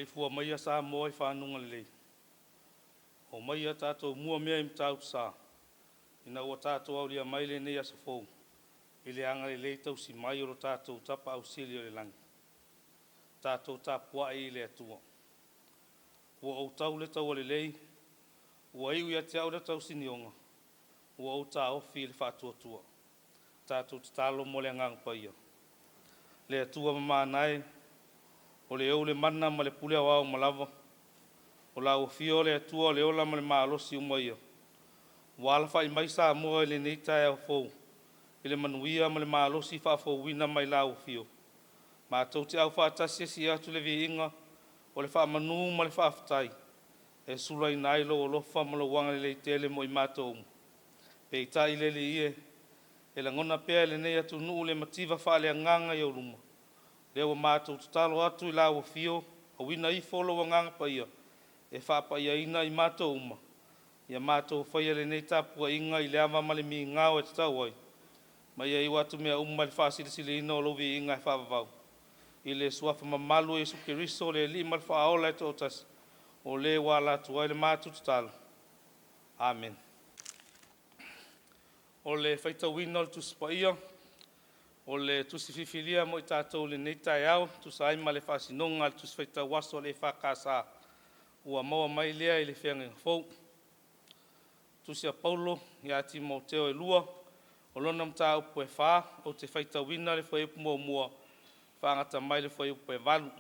Soifua maia Samoa i fanuga lelei, omaia tatou mua mea i Matautusa, ina ua tatou aulia mai lenei aso fou i le agalelei tausi mai o lo tatou Tapaau Sili i le lagi. Tatou tapuai i le Atua. Ua ou tau le taua lelei, ua iu ia te au le tausinioga, ua ou taofi i le faatuatua. Tatou tatalo mo le Agaga Paia. Le Atua mamana e, o le ou le mana ma le pule aoao uma lava, o lau afio o le Atua o le ola ma le malosi uma ia, ua alafai mai Samoa i lenei taeao fou, i le manuia ma le malosi faafouina mai lau afio. Matou te aufaatasi e sii atu le viiga o le faamanu ma le faafetai, e sulaina ai lou alofa ma lou agalelei tele mo i matou uma. Peitai le Alii e, e lagona pea e lenei atunuu le mativa faaleagaga i ou luma, lea ua matou tatalo atu i lau afio, auina ifo lou Agaga Paia e faapaiaina i matou uma, ia matou faia lenei tapuaiga i le ava ma le migao e tatau ai, ma ia iu atu mea uma i le faasilisiliina o lou viiga e faavavau, i le suafa mamalu o Iesu Keriso o le Alii ma le Faaola e toatasi, o le ua ala atu ai le matou tatalo. Amene. O le faitauina o le Tusi Paia, o le Tusi Filifilia mo i tatou i lenei taeao e tusa ai ma le faasinoga a le Tusi Faitau Aso a le EFKS, ua maua mai lea i le Feagaiga Fou. Tusi a Paulo ia Timoteo e 2, o lona mataupu e 4, ou te faitauina le fuaiupu muamua faagata mai le fuaiupu e 8.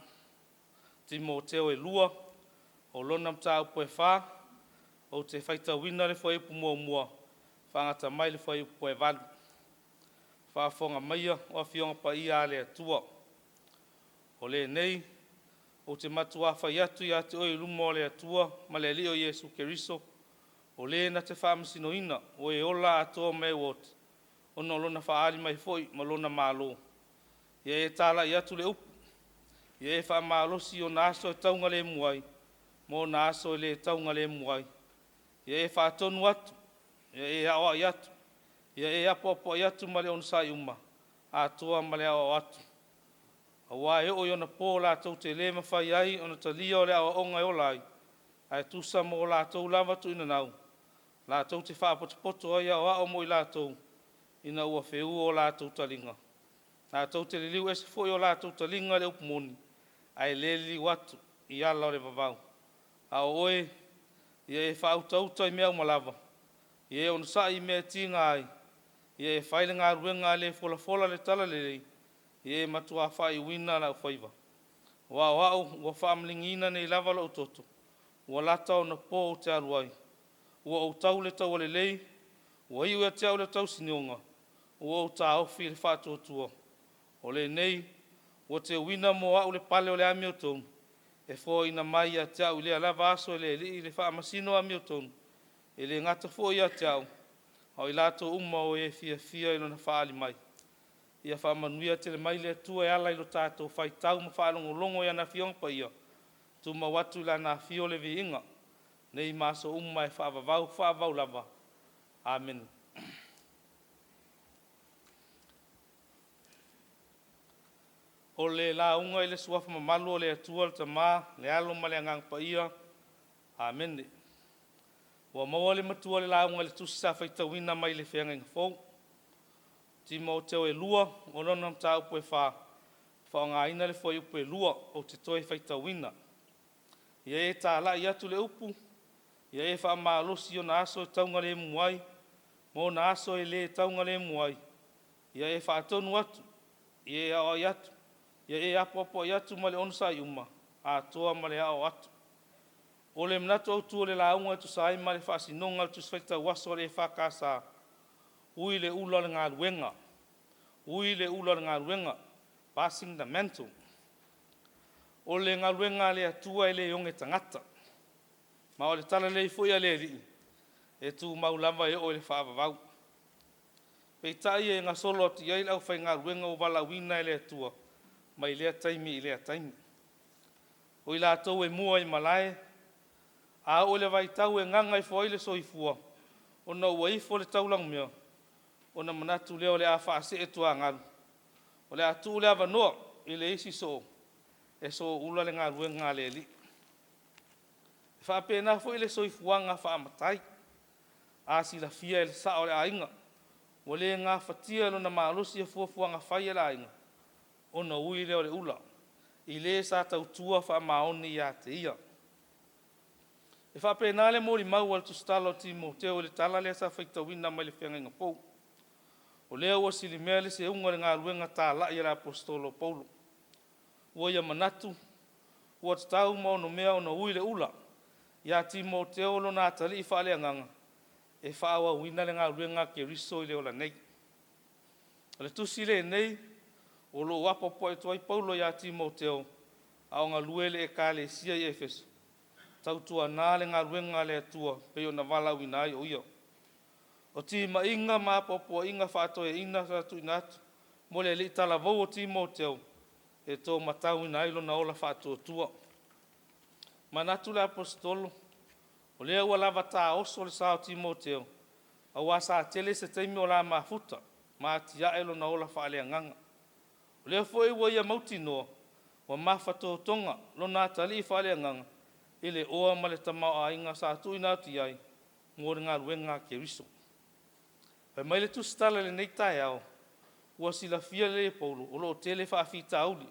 Timoteo e 2, o lona mataupu e 4, ou te faitauina le fuaiupu muamua faagata mai le fuaiupu e 8. Faafofoga maia o Afioga Paia a le Atua. O lenei ou te matuā fai atu ia te oe i luma o le Atua ma le Alii o Iesu Keriso, o Le na te faamasinoina o e ola atoa ma e ua oti, ona o Lona faaali mai foi ma Lona Malo. Ia e talai atu le upu, ia e faamalosi i ona aso e taugalemu ai, ma ona aso e le taugalemu ai. Ia e faatonu atu, ia e aoai atu, ia e apoapoai atu ma le onosai uma, atoa ma le aoao atu. Aua e oo i ona po latou te le mafai ai ona talia o le aoaoga e ola ai, ae tusa ma o latou lava tuuinanau, latou te faapotopoto ai aoao mo i latou, ina ua feua o latou taliga. Latou te liliu ese foi o latou taliga i le upu moni, ae le liliu atu i ala o le vavau. A o oe, ia e faautauta i mea uma lava, ia e onosai i mea e tiga ai, ia e fai le galuega a le e folafola le talalelei, ia e matuā faaiuina laufaiva. Aua o au ua faamaligiina nei lava lou toto, ua lata ona po ou te alu ai. Ua ou tau le taua lelei, ua iu ia te au le tausinioga, ua ou taofi i le faatuatua. O lenei ua teuina mo au le pale o le amiotonu, e foaina mai ia te au i lea lava aso e le Alii le faamasino amiotonu, e le gata foi ia te au, a o i latou uma o e fiafia i lona faaali mai. Ia faamanuia tele mai le Atua e ala i lo tatou faitau ma faalogologo i ana Afioga Paia, tumau atu i Lana afio le viiga, nei ma aso uma e faavavau, faavavau lava. Amene. O le lauga i le suafa mamalu o le Atua le Tama, le Alo ma le Agaga Paia. Amene. Ua maua le matua i le lauga i le tusi sa faitauina mai le Feagaiga Fou. Timoteo e 2, o lona mataupu e 4, faaaogaina le fuaiupu e 2 ou te toe faitauina. Ia e talai atu le upu, ia e faamalosi i ona aso e taugalemu ai, ma ona aso e le taugalemu ai. Ia e faatonu atu, ia e aoai atu, ia e apoapoai atu ma le onosai uma, atoa ma le aoao atu. O le manatu autu o le lauga e tusa ai ma le faasinoga a le Tusi Faitau Aso a le EFKS, ui le ula o le galuega, ui le ula o le galuega, passing the mantle. O le galuega a le Atua e le oge tagata, ma o le talalelei foi a le Alii, e tumau lava e oo i le faavavau. Peitai e gasolo atu i ai le aufaigaluega ua valaauina e le Atua mai lea taimi i lea taimi. O i latou e mua i malae, a oo i le vaitau e gagaifo ai le soifua, ona ua ifo le taulaumea, ona manatu lea o le a faasee tuagalu, o le a tuu le avanoa i le isi soo e sooula le galuega a le Alii. Faapena foi le soifuaga faamatai. A silafia e le sao o le aiga ua le gafatia e lona malosi fuafuaga fai a le aiga, ona ui lea o le ula i le sa tautua faamaoni ia te ia. E faapena le molimau a le tusitala o Timoteo i le tala lea sa faitauina mai le Feagaiga Fou. O lea ua silimea le seuga o le galuega talai a le Aposetolo o Paulo. Ua ia manatu ua tatau ma onomea ona ui le ula ia Timoteo lona atalii faaleagaga e faaauauina le galuega a Keriso i le ola nei. O le tusi lenei o lo o apoapo atu ai Paulo ia Timoteo a o galue i le Ekalesia i Efeso, tautuana le galuega a le Atua pei ona valaauina ai o ia. O timaiga ma apoapoaiga faatoeaina sa tuuina atu mo le alii talavou o Timoteo e tomatauina ai lona ola faatuatua. Manatu le Aposetolo o lea ua lava taoso le sa o Timoteo aua sa tele se taimi o la mafuta ma atiae lona ola faaleagaga. O lea foi ua ia mautinoa ua mafatotoga lona atalii faaleagaga i le oa ma le tamaoaiga sa tuuina atu i ai mo le galuega a Keriso. Fai mai le tusitala i lenei taeao, ua silafia lelei e Paulo o lo o tele faafitauli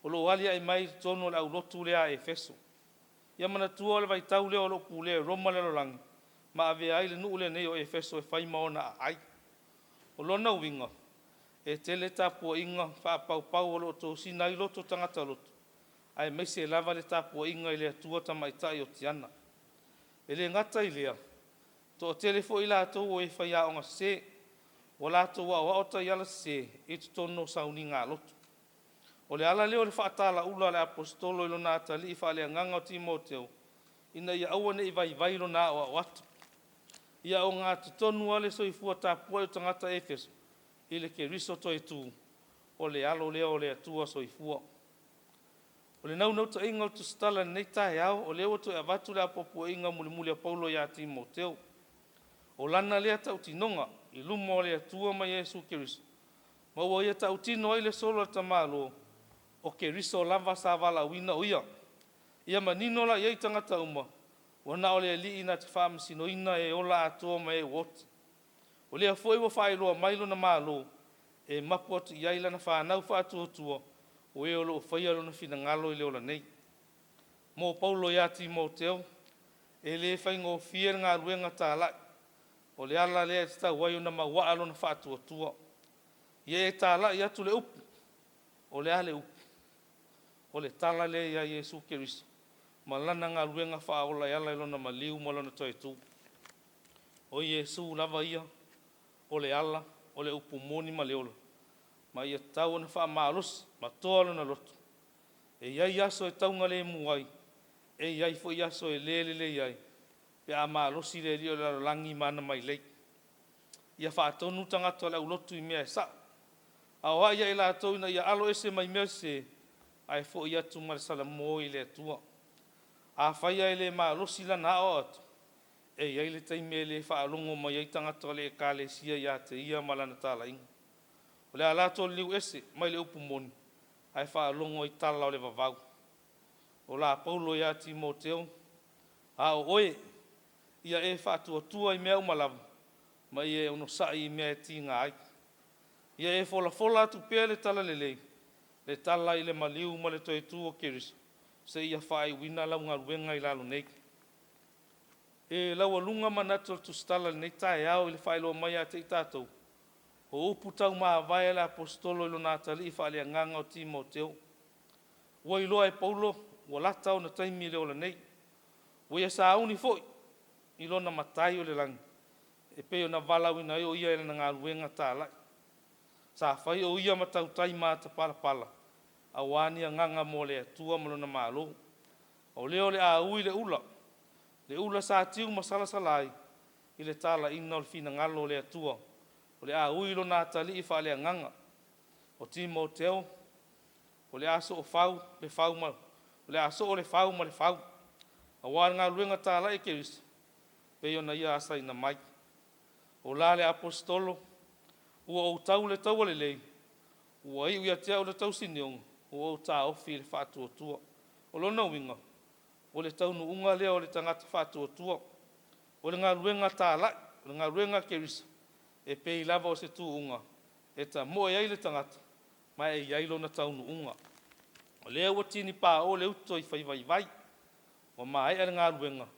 o lo o aliae mai i totonu o le aulotu lea a Efeso. Ia manatua o le vaitau lea o lo o pulea e Roma le lalolagi ma avea ai le nuu lenei o Efeso e fai ma ona aai. O lona uiga, e tele tapuaiga faapaupau o lo o tosina ai loto o tagata lotu, aemaise lava le tapuaiga i le atua tamaitai o Tiana. E le gata i lea, toatele foi latou o e faiaoga sese, ua latou aoao taiala sese i totonu o sauniga a lotu. O le ala lea o le faatalaula a le Aposetolo i lona atalii faaleagaga o Timoteo, ina ia aua ne i vaivai lona aoao atu. Ia ogatotonu lava le soifua tapuai o tagata Efeso i le Keriso toetu, o le alo lea o le Atua soifua. O le naunautaiga o le tusitala i lenei taeao, o lea ua toe avatu le apoapoaiga mulimuli a Paulo ia Timoteo. O lana lea tautinoga i luma o le Atua ma Iesu Keriso, ma ua ia tautino ai le solo a le tamaloa, o Keriso lava sa valaauina o ia. Ia manino la i ai tagata uma, ua na o le Alii na te faamasinoina e ola atoa ma e ua oti. O lea foi ua faailoa mai lona Malo e mapu atu i ai lana fanau faatuatua, o e o lo o faia lona finagalo i le ola nei. Mo Paulo ia Timoteo, e le faigofie le galuega talai, o le ala lea e tatau ai ona mauaa lona faatuatua. Ia e talai atu le upu. O le a le upu? O le tala lea ia Iesu Keriso ma lana galuega faaola e ala i lona maliu ma lona toetu. O Iesu lava ia o le ala, o le upu moni ma le ola, ma ia tatau ona faamalosi ma toa lona loto. E i ai aso e taugalemu ai, e i ai foi aso e le lelei ai, pe a malosi le alii o le lalolagi ma ana mailei. Ia faatonu tagata o le aulotu i mea e sa'o, aoai ai latou ina ia aloese mai mea sese, ae fo'i atu ma le salamo i le Atua. Afai ae le malosi lana aoao atu, e i ai le taimi e le faalogo mai ai tagata o le Ekalesia ia te ia ma lana talaiga. O le a latou liliu ese mai le upu moni, ae faalogo i tala o le vavau. O la Paulo ia Timoteo, a o oe, ia e faatuatua i mea uma lava, ma ia e onosai i mea e tiga ai. Ia e folafola atu pea le talalelei, le tala i le maliu ma le toe-tu o Keriso, seia faaiuina lau galuega i lalo nei. E laualuga manatu o le tusitala i lenei taeao i le faailoa mai ia te i tatou, o upu taumavae a le Aposetolo i lona atalii faaleagaga o Timoteo. Ua iloa e Paulo ua lata ona taimi i le ola nei. Ua ia sauni foi i lona Matai o le lagi e pei ona valaauina ai o ia i lana galuega talai. Sa fai o ia ma tautai ma atapalapala aua ni agaga mo le Atua ma lona Malo. O lea o le a ui le ula, le ula sa tiu ma salasala ai i le talaiga o le finagalo o le Atua. O le a ui lona atalii faaleagaga o Timoteo, o le a soofau le fau ma, o le a soo le fau ma le fau, aua le galuega talai a Keriso pei ona ia asaina mai. O la le Aposetolo, ua ou tau le taua lelei, ua iu ia te au le tausinioga, ua ou taofi i le faatuatua. O lona uiga, O le taunuuga lea o le tagata faatuatua. O le galuega talai, o le galuega a Keriso, e pei lava o se tuuga e tamoe ai le tagata ma e i ai lona taunuuga. O lea ua tinipao le uto i faiva i vai, ua maea le galuega,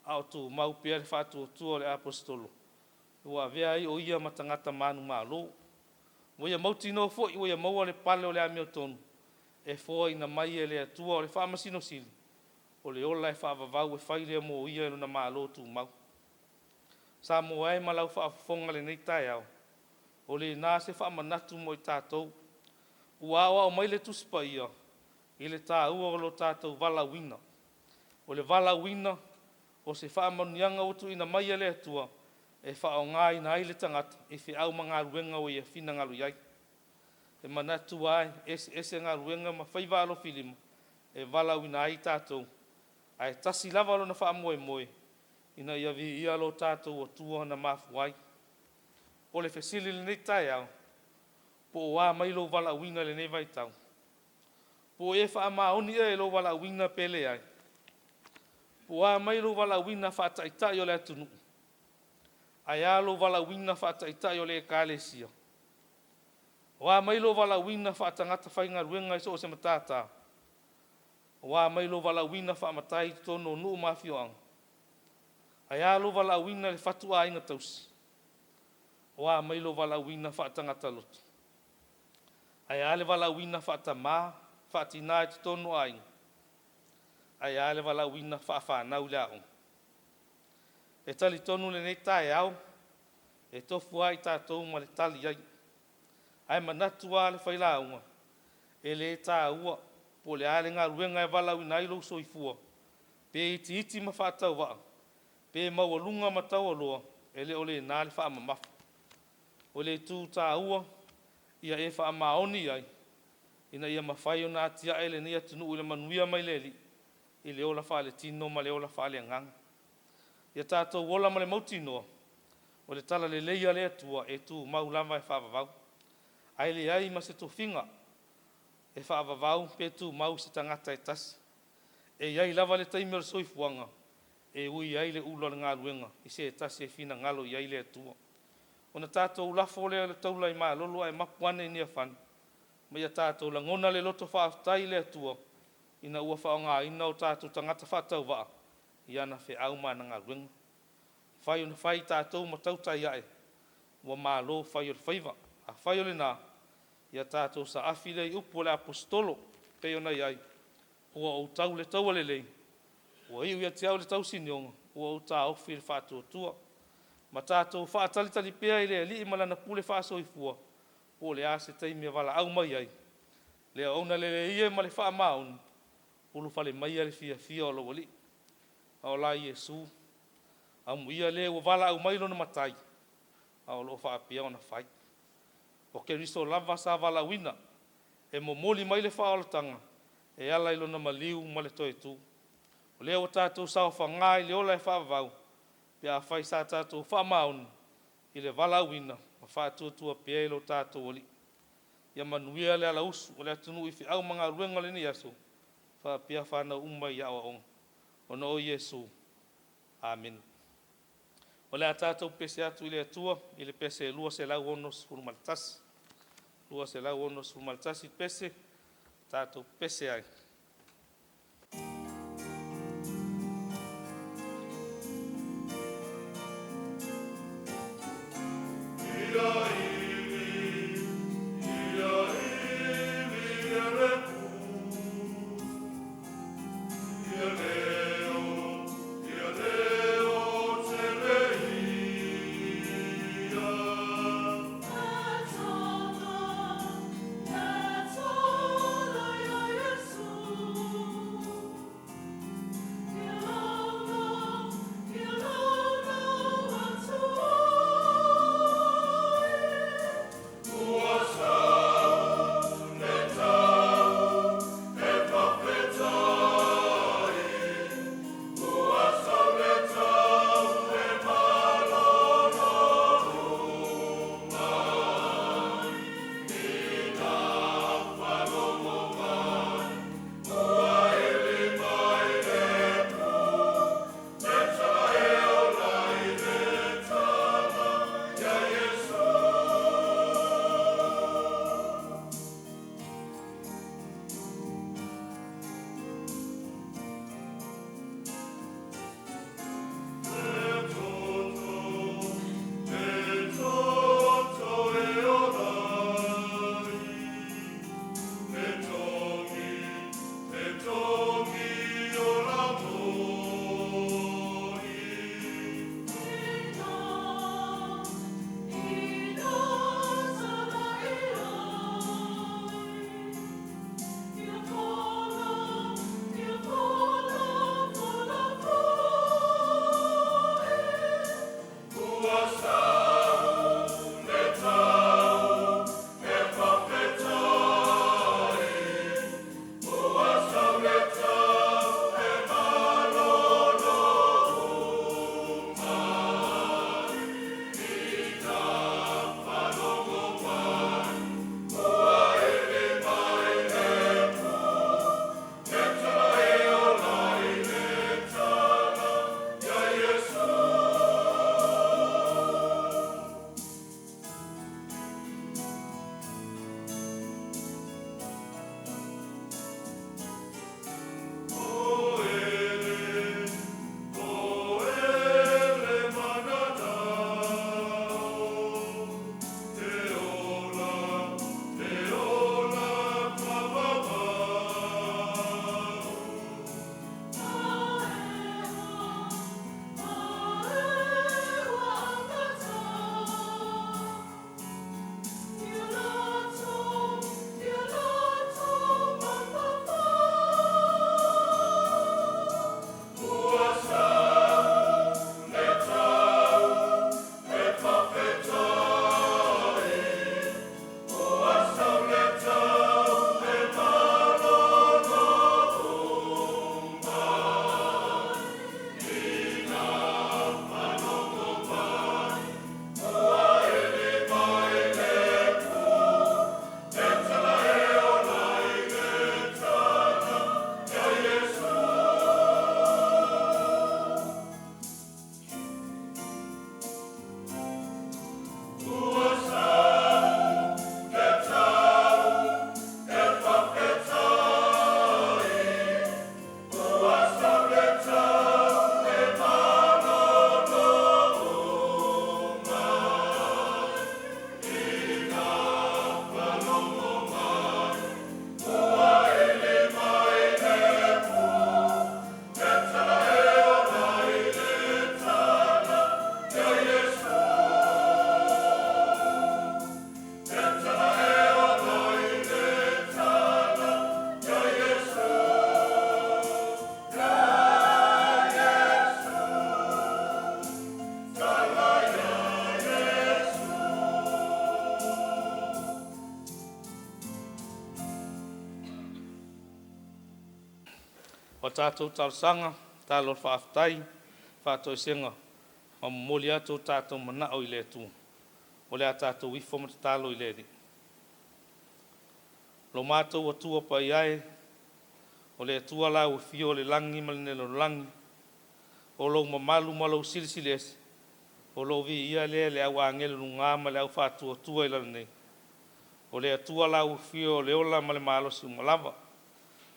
a o tumau pea le faatuatua o le Aposetolo, ua avea ai o ia ma tagata manumalo. Ua ia mautinoa foi ua ia maua le pale o le amiotonu, e foaina mai e le Atua o le Faamasino Sili, o le ola e faavavau e fai lea mo ia i lona Malo tumau. Samoa e ma lau faafofoga i lenei taeao, o lena se faamanatu mo i tatou, ua aoao mai le Tusi Paia i le taua o lo tatou valaauina. O le valaauina, o se faamanuiaga ua tuuina mai e le Atua e faaaogaina ai le tagata i feau ma galuega ua ia finagalo i ai. E manatu lava e eseese galuega ma faiva alofilima e valaauina ai tatou, ae tasi lava lona faamoemoe, ina ia viia lo tatou Atua na mafua ai. O le fesili i lenei taeao, po o a mai lou valaauina i lenei vaitau? Po o e faamaoni ea i lou valaauina pe leai? Po o a mai lou valaauina faa-taitai o le atunuu? Ae a lou valaauina faa-taitai o le Ekalesia? O a mai lou valaauina faa-tagata faigaluega i so o se matata? O a mai lou valaauina faa-matai i totonu o nuu ma afioaga? Ae a lou valaauina i le fatuaiga tausi? O a mai lou valaauina faa-tagata lotu? Ae a le valaauina faa-tama, faa-tina i totonu o aiga? Ae a le valaauina faa-fanau i le aoga? E talitonu lenei taeao, e tofu lava i tatou ma le tali i ai. Ae manatu lava le failauga, e le taua po o le a le galuega e valaauina ai lou soifua, pe itiiti ma faatauvaa, pe maualuga ma taualoa, e le o lena le faamamafa. O le itu taua, ia e faamaoni i ai, ina ia mafai ona atiae lenei atunuu i le manuia mai le Alii, i le ola faaletino ma le ola faaleagaga. Ia tatou ola ma le mautinoa, o le talalelei a le Atua e tumau lava e faavavau, ae leai ma se tofiga e faavavau pe tumau i se tagata e tasi. E i ai lava le taimi o le soifuaga e ui ai le ula o le galuega i se tasi e finagalo i ai le Atua. Ona tatou lafo lea o le taula i malolo ae mapu ane i Niafane, ma ia tatou lagona le loto faafetai i le Atua ina ua faaaogaina o tatou tagata faatauvaa i ana feau ma ana galuega. Mafai ona fai tatou ma tautai ae, ua malo fai o le faiva. Afai o lena, ia tatou saafi lea i upu a le Aposetolo pei ona i ai, ua ou tau le taua lelei, ua iu ia te au le tausinioga, ua ou taofi le faatuatua. Ma tatou faatalitali pea i le Alii ma Lana pule faasoifua, po o le a se taimi e valaau mai ai. Le auauna lelei e ma le faamaoni, ulufale maia i le fiafia o lou Alii. Ola Iesu, amuia le ua valaau mai lona Matai, a o lo o faapea ona fai. O Keriso lava sa valaauina, e momoli mai le faaolataga e ala i lona maliu ma le toe tu. O lea ua tatou saofaga i le ola e faavavau, pe afai sa tatou faamaoni i le valaauina ma faatuatua pea i lo tatou Alii. Ia manuia le alausu o le atunuu i feau ma galuega o lenei aso, faapea fanau uma i aoaoga. Ona o Iesu. Amene. O le a tatou pese atu i le Atua i le pese 261. 261 pese, tatou pese ai. Ia ivi e le Ia leo tele ia. Exalta, exalta ia Iesu. O tatou talosaga, talo o le faafetai, faatoesega, ma momoli atu o tatou manao i le Atua. O le a tatou ifo ma tatalo i le Alii. Lo matou Atua paia e, o le Atua lau afio o le lagi ma le lalolagi, o lou mamalu ma lou silisili ese, o lou viia lea e le au agelu luga ma le au faatuatua i lalo nei. O le Atua lau afio o le ola ma le malosi uma lava.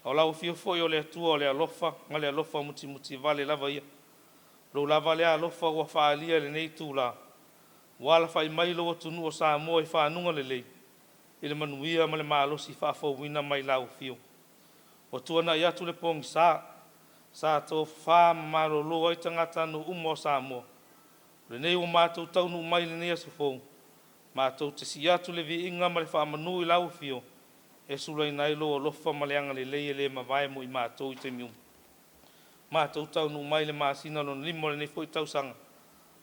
O lau afio foi o le Atua o le alofa ma le alofa mutimuti vale lava ia. Lou lava lea alofa ua faaalia i lenei itula, ua alafai mai lou atunuu o Samoa i fanuga lelei, i le manuia ma le malosi faafouina mai lau afio. Ua tuanai atu le pogisa, sa tofafa ma malolo ai tagatanuu uma o Samoa. O lenei ua matou taunuu mai i lenei aso fou, matou te sii atu le viiga ma le faamanu i lau afio, e sulaina ai lou alofa ma le agalelei e le mavae mo i matou i taimi uma. Matou taunuu mai i le masina lona 5 o lenei foi tausaga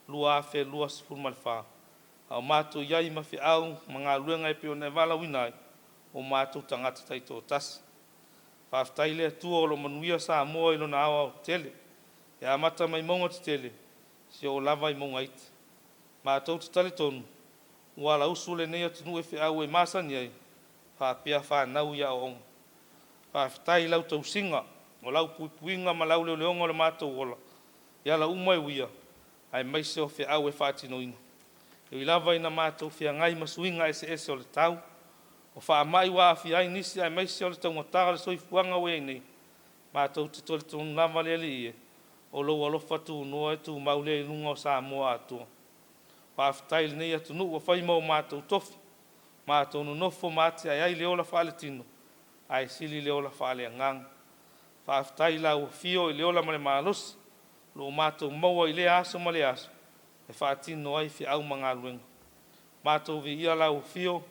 2024, a o matou i ai ma feau ma galuega e pei ona e valaauina ai o matou tagata taitoatasi. Faafetai i le Atua o lo o manuia Samoa i lona aoaotetele, e amata mai mauga tetele seia oo lava i mauga iti. Matou te talitonu ua alausu lenei atunuu i feau e masani ai faapea fanau i aoaoga. Faafetai i lau tausiga, o lau puipuiga ma lau leoleoga o le matou ola i ala uma e uia, aemaise o feau e faatinoina. E ui lava ina matou feagai ma suiga eseese o le tau, o faamai ua aafia ai nisi aemaise o le taugata o le soifuaga ua i ai nei, matou te talitonu lava le Alii e, o lou alofa tunoa e tumau lea i luga o Samoa atoa. Faafetai i lenei atunuu ua fai ma o matou tofi, matou nonofo ma atiae ai le ola faaletino, ae sili le ola faaleagaga. Faafetai i lau afio i le ola ma le malosi o lo o matou maua i lea aso ma lea aso e faatino ai feau ma galuega. Matou viia lau afio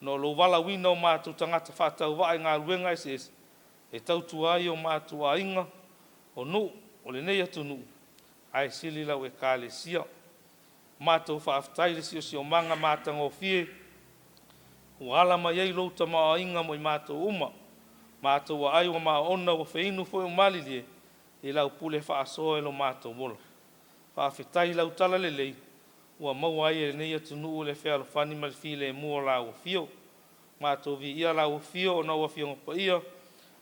ona o lou valaauina o matou tagata faatauvaa i galuega eseese e tautua ai o matou aiga, o nuu, o lenei atunuu, ae sili lau Ekalesia. Matou faafetai i le siosiomaga matagofie ua ala mai ai lou tamaoaiga mo i matou uma. Matou aai ua maona ua feinu foi ua malilie i lau pule faasoa i lo matou ola. Faafetai i lau talalelei ua maua ai e lenei atunuu le fealofani ma le filemu o lau afio. Matou viia lau afio ona o Afioga Paia,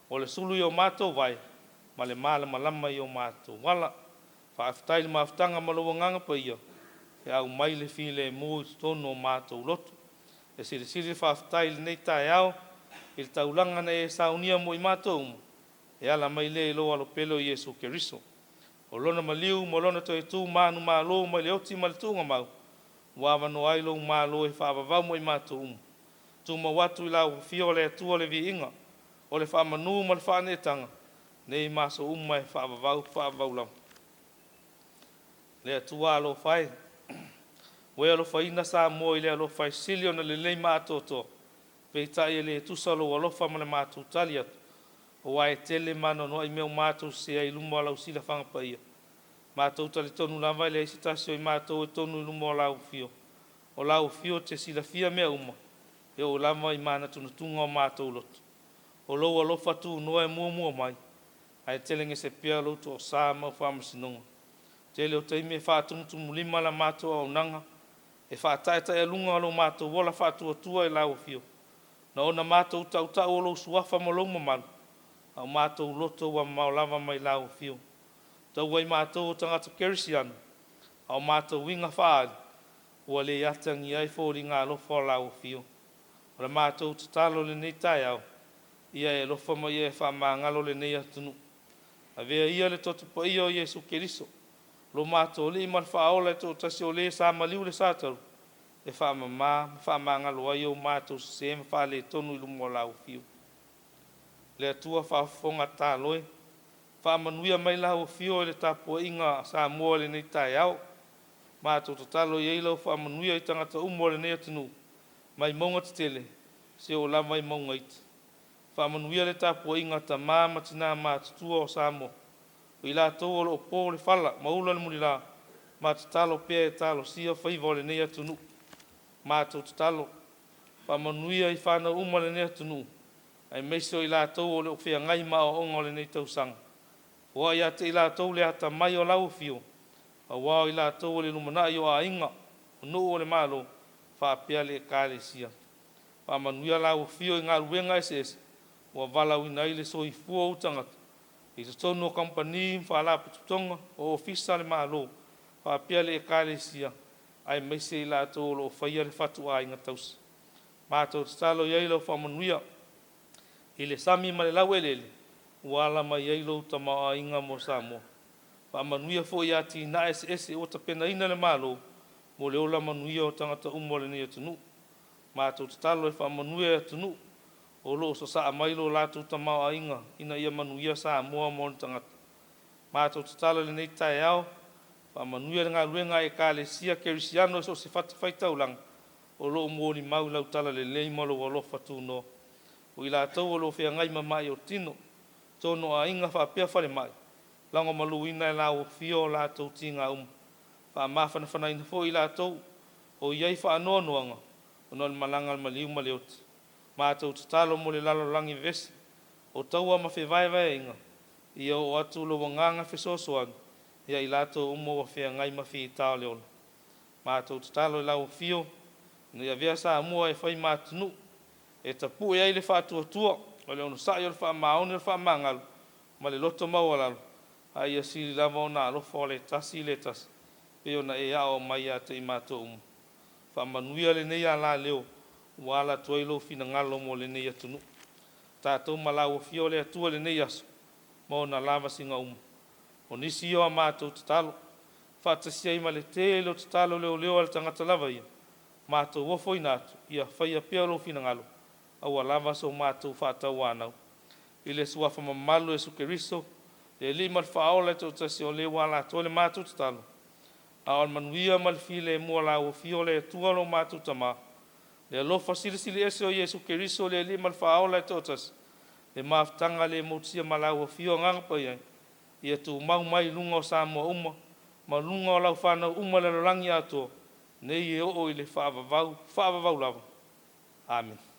o le sulu i o matou vae ma le malamalama i o matou ala. Faafetai i le mafutaga ma lou Agaga Paia e aumai le filemu i totonu o matou loto. E silisili le faafetai i lenei taeao i le taulaga na e saunia mo i matou uma, e ala mai lea i lou alo pele o Iesu Keriso. O lona maliu ma lona toe tu manumalo mai le oti ma le tuugamau, ua avanoa ai lou Malo e faavavau mo i matou uma. Tumau atu i lau afio le Atua le viiga, o le faamanu ma le faaneetaga, nei ma aso uma e faavavau, faavavau lava. Le Atua alofa e, ua e alofaina Samoa i le alofa e sili ona lelei ma atoatoa, peitai e le tusa lou alofa ma le matou tali atu, aua e tele ma anoanoai mea ua matou sese ai i luma o lau silafaga paia. Matou talitonu lava e leai se tasi o i matou e tonu i luma o lau afio. O lau afio e te silafia mea uma, e oo lava i manatunatuga o matou loto. O lou alofa tunoa e muamua mai, ae telegese pea lou toasa ma au faamasinoga. Tele o taimi e faatumutumulima la matou auaunaga, e faataetaealuga lo matou ola faatuatua i lau afio, na ona matou tautau o lou suafa ma lou mamalu, a o matou loto ua mamao lava mai lau afio. Taua i matou o tagata kerisiano, a o matou uiga faaali, ua le atagia ai foliga alofa o lau afio. O le matou tatalo i lenei taeao, ia e alofa ma ia e faamagalo lenei atunuu. Avea ia le toto paia o Iesu Keriso, lo matou Alii ma le Faaola e toatasi o le sa maliu i le sa talu, e faamama ma faamagalo ai o matou sese ma faaletonu i luma o lau afio. Le Atua faafofoga tatalo e, faamanuia mai lau afio i le tapuaiga a Samoa i lenei taeao. Matou tatalo i ai lau faamanuia i tagata uma o lenei atunuu, mai mauga tetele seia oo lava i mauga iti. Faamanuia le tapuaiga a tama ma tina matutua o Samoa, o i latou o lo o po le fala ma ula le mulila, ma tatalo pea e talosia faiva o lenei atunuu. Matou tatalo, faamanuia i fanau uma a lenei atunuu, aemaise o i latou o lo o feagai ma aoaoga o lenei tausaga. Foai ia te i latou le atamai o lau afio, auā o i latou o le lumanai o aiga, o nuu o le Malo, faapea le Ekalesia. Faamanuia lau afio i galuega eseese ua valaauina ai le soifua o ou tagata i totonu o kamupani ma faalapotopotoga o ofisa a le Malo faapea le Ekalesia, aemaise i latou o lo o faia le fatuaiga tausi. Matou tatalo i ai lau faamanuia i le sami ma le laueleele ua ala mai ai lou tamaoaiga mo Samoa. Faamanuia foi i atinae eseese ua tapenaina e le Malo mo le ola manuia o tagata uma o lenei atunuu. Matou tatalo e faamanuia i atunuu o lo o sasaa mai lo latou tamaoaiga ina ia manuia Samoa ma ona tagata. Matou tatalo i lenei taeao, faamanuia le galuega a Ekalesia Kerisiano i so o se fatafaitaulaga o lo o molimau i lau talalelei ma lou alofa tunoa. O i latou o lo o feagai ma mai o tino, totonu o aiga faapea falemai, lagomaluina e lau afio o latou tiga uma. Faamafanafanaina foi i latou o i ai faanoanoaga ona o le malaga a le maliu ma le oti. Matou tatalo mo le lalolagi vevesi o taua ma fevaevaeaiga, ia oo atu lou agaga fesoasoani ia i latou uma ua feagai ma fita o le ola. Matou tatalo i lau afio ina ia avea Samoa e fai ma atunuu e tapue ai le faatuatua o le onosai, o le faamaoni, o le faamagalo ma le loto maualalo, a ia sili lava ona alofa o le tasi i le tasi, pei ona e aoao mai ia te i matou uma. Faamanuia lenei alaleo ua ala atu ai lou finagalo mo lenei atunuu. Tatou ma lau afio o le Atua i lenei aso ma ona lavasiga uma. O nisi ia o a matou tatalo, faatasia ai ma le tele o tatalo leoleo a le tagata lava ia, matou ofoina atu, ia faia pea lou finagalo, aua lava so matou faatauanau. I le suafa mamalu o Iesu Keriso, le Alii ma le Faaola e toatasi o le ua ala atu ai le matou tatalo, a o le manuia ma le filemu o lau afio le Atua lo matou Tama, le alofa silisili ese o Iesu Keriso le Alii ma le Faaola e toatasi, le mafutaga le motusia ma lau afio Agaga Paia, ia tumau mai i luga o Samoa uma ma luga o lau fanau uma i le lalolagi atoa, nei e oo i le faavavau, faavavau lava. Amene.